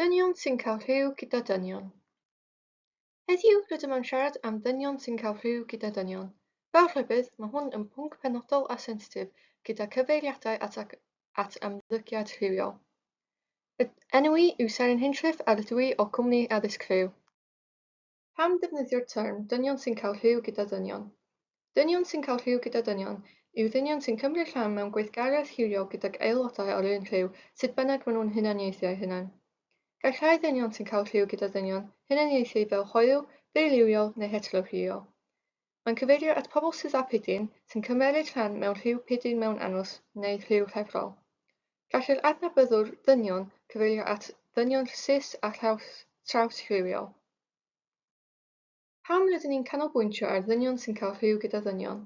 Dynion sy'n cael rhyw gyda dynion. Heddiw rydym am siarad am ddynion sy'n cael rhyw gyda dynion. Fel rhybudd, mae hwn yn pwnc penodol a sensitif gyda cyfeiriadau at, ac, at ymddygiad rhywiol. Y enw i yw Seren Hinchcliffe a rydw i o Cwmni Addysg Rhyw. Pam defnyddio'r term dynion sy'n cael rhyw gyda dynion? Dynion sy'n cael rhyw gyda dynion yw ddynion sy'n cymryd rhan mewn gweithgaredd rhywiol gydag aelodau o'r un rhyw, sut bynnag maen nhw'n hunaniaethu eu hunain. Gall rhai ddynion sy'n cael rhyw gyda dynion hunaniaethu fel hoyw, deurywiol neu heterorhywiol. Mae'n cyfeirio at pobl sydd â pidyn, sy'n cymeryd rhan mewn rhyw pidyn mewn anws neu rhyw rhefrol. Gall yr adnabyddwr ddynion cyfeirio at ddynion cis a trawsrhywiol. Pam rydyn ni'n canolbwyntio ar ddynion sy'n cael rhyw gyda ddynion?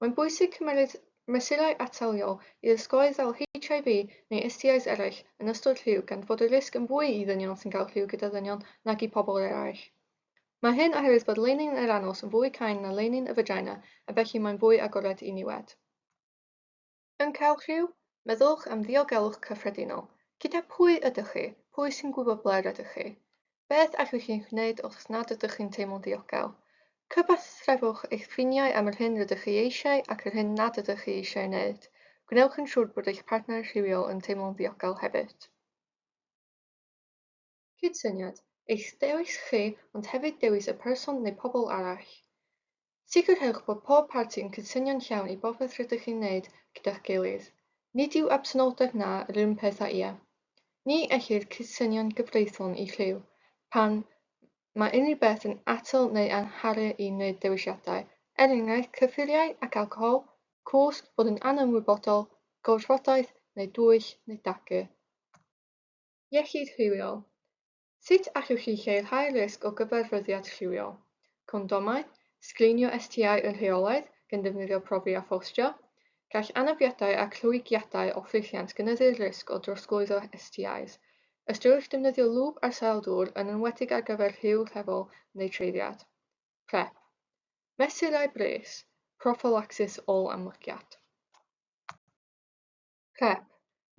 Mae'n bwysig cymeryd mesurau ataliol i osgoi ddal HIV neu STIs eraill yn ystod rhyw gan fod y risg yn fwy i ddynion sy'n cael rhyw gyda ddynion nag i pobl eraill. Mae hyn oherwydd bod leinin yr anws yn fwy cain na leinin y vagina a felly mae'n fwy agored i niwed. Yn cael rhyw? Meddylwch am ddiogelwch cyffredinol. Gyda pwy ydych chi? Pwy sy'n gwybod ble rydych chi? Beth allwch chi wneud os nad ydych chi'n teimlo'n ddiogel? Cyfathrefwch eich ffrindiau am yr hyn rydych chi eisiau ac yr hyn nad ydych chi eisiau wneud. Gwnewch yn siŵr bod eich partner rhywiol yn teimlo'n ddiogel hefyd. Cydsyniad, eich dewis chi ond hefyd dewis y person neu pobl arall. Sicrhewch bod pob parti yn cydsynio'n llawn i bopeth rydych chi'n wneud gyda'ch gilydd. Nid yw absenoldeb na yr un peth â ie. Ni ellir cydsynio'n gyfreithlon i rhyw pan mae unrhyw beth yn atal neu amharu i wneud dewisiadau, er enghraifft cyffuriau ac alcohol, cwsg, bod yn anymwybodol, gorfodaeth neu dwyll neu dagu. Iechyd rhywiol. Sut allwch chi lleihau'r risg o gyfarfyddiad rhywiol? Condomau, sgrinio STI yn rheolaidd, gan ddefnyddio profi a phostio. Gall anafiadau ac rhwygiadau o ffrithiant gynyddu'r risg o drosglwyddo STIs. Ystyriwch defnyddio lwb ar sail dŵr, yn enwedig ar gyfer rhyw rhefol neu treiddiad. PrEP. Mesurau brys, proffylacsis ôl-amlygiad. PrEP.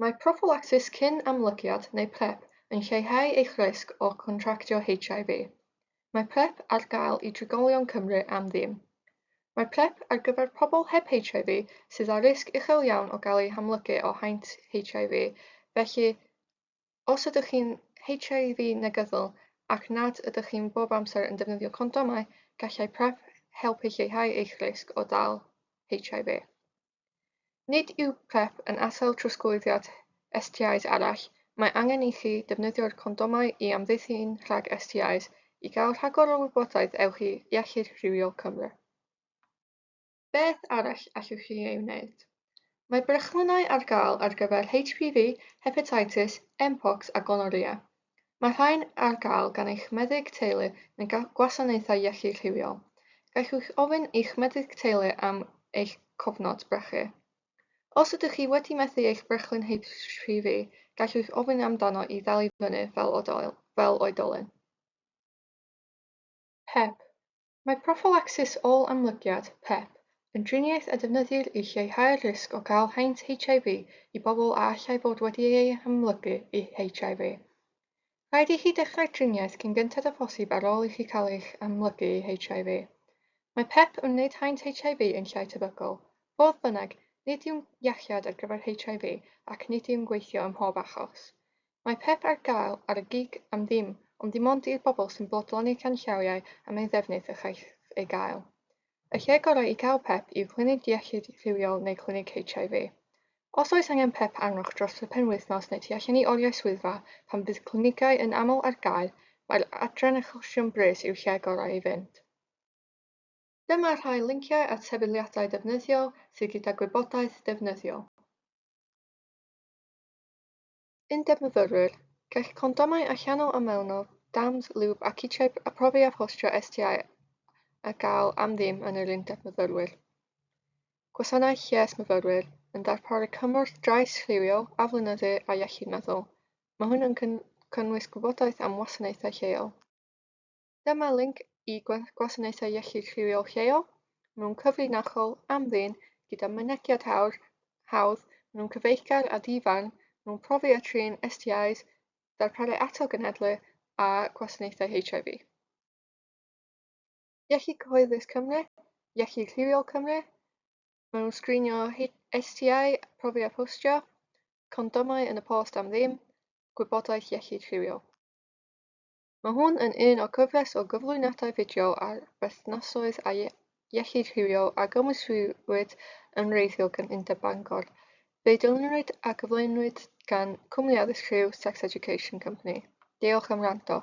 Mae proffylacsis cyn amlygiad, neu PrEP, yn lleihau eich risg o contractio HIV. Mae PrEP ar gael i drigolion Cymru am ddim. Mae PrEP ar gyfer pobl heb HIV sydd â risg uchel iawn o gael eu hamlygu o haint HIV, felly os ydych chi'n HIV negyddol ac nad ydych chi'n bob amser yn defnyddio condomau, gallai PrEP helpu lleihau eich risg o dal HIV. Nid yw PrEP yn atal trosglwyddiad STIs arall, mae angen i chi defnyddio'r condomau i amddiffyn rhag STIs. I gael rhagor o wybodaeth ewch i Iechyd Rhywiol Cymru. Beth arall allwch chi ei wneud? Mae brechlynnau ar gael ar gyfer HPV, hepatitis, mpox a gonorrhea. Mae rhain ar gael gan eich meddyg teulu neu gwasanaethau iechyd rhywiol. Gallwch ofyn i'ch meddyg teulu am eich cofnod brechu. Os ydych chi wedi methu eich brechlyn HPV, gallwch ofyn amdano i ddal i fyny fel, fel oedolyn. PEP. Mae proffylacsis ôl-amlygiad, PEP, yn driniaeth a defnyddir i lleihau'r risg o gael haint HIV i bobl a allai fod wedi eu hamlygu i HIV. Rhaid i chi dechrau triniaeth cyn gynted â phosib ar ôl i chi cael eich amlygu i HIV. Mae PEP yn wneud haint HIV yn llai tebygol. Fodd bynnag, nid yw'n iachâd ar gyfer HIV ac nid yw'n gweithio ym mhob achos. Mae PEP ar gael ar y gig am ddim, ond dim ond i'r bobl sy'n bodloni canllawiau am ei ddefnydd y chaiff ei gael. Y lle gorau i gael PEP yw clinig iechyd rhywiol neu clinig HIV. Os oes angen PEP arnoch dros y penwythnos neu tu allan i oriau swyddfa, pan fydd clinigau yn aml ar gau, mae'r adran achosion brys yw'r lle gorau i fynd. Dyma rhai linciau at sefydliadau defnyddiol sydd gyda gwybodaeth defnyddiol. Undeb Myfyrwyr. Gall condomau allanol a mewnol, dams, lwb a citiau profi a phostio STI a gael am ddim yn yr Undeb Myfyrwyr. Gwasanaeth Lles Myfyrwyr yn darparu cymorth drais rhywiol, aflonyddu a iechyd meddwl. Mae hwn yn cynnwys gwybodaeth am wasanaethau lleol. Dyma linc i gwasanaethau iechyd rhywiol lleol. Maen nhw'n cyfrinachol, am ddim, gyda mynegiad hawdd, maen nhw'n cyfeillgar a di-farn, maen nhw'n profi a trin STIs, darparu atal genhedlu a gwasanaethau HIV. Iechyd Cyhoeddus Cymru, Iechyd Rhywiol Cymru, maen nhw'n sgrinio STI, profi a phostio, condomau yn y post am ddim, gwybodaeth iechyd rhywiol. Mae hwn yn un o cyfres o gyflwyniadau fideo ar berthnasoedd a iechyd rhywiol a gomisiynwyd yn wreiddiol gan Undeb Bangor. Fe'i dyluniwyd a gyflwynwyd gan Cwmni Addysg Rhyw Sex Education Company. Diolch am wrando.